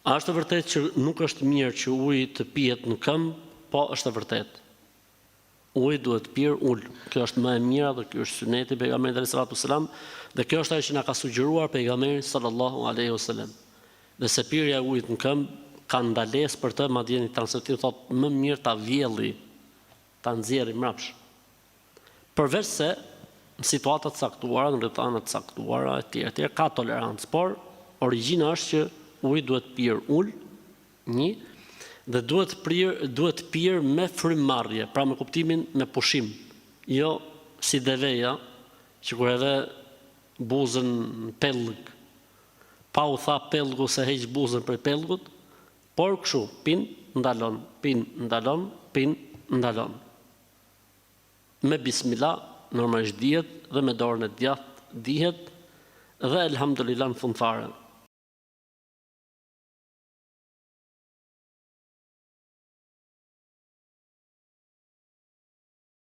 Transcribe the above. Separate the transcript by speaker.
Speaker 1: A është e vërtetë që nuk është mirë që uji të pihet në këmbë? Po, është e vërtetë. Uji duhet pirë ul. Kjo është më e mira dhe ky është syneti i pejgamberit alejhi salatu selam dhe kjo është ajo që na ka sugjeruar pejgamberi sallallahu alejhi wasallam. Dhe se pirja e ujit në këmbë ka ndalesë për të, madje një transmetim thotë më mirë ta vjelli, ta nxjerri mbrapsht. Përveç se në situata të caktuara, në rrethana të caktuara etj etj ka tolerancë, por origjina është që uji duhet pirë ul, një, dhe duhet prirë, duhet pirë me frymëmarrje, pra me kuptimin me pushim, jo si deveja që kur e ve buzën në pellg, pa u tha pellgu se heq buzën prej pellgut, por kështu, pin, ndalon, pin, ndalon, pin, ndalon. Me bismillah normalisht dihet dhe me dorën e djathtë dihet dhe elhamdulillah në fund fare.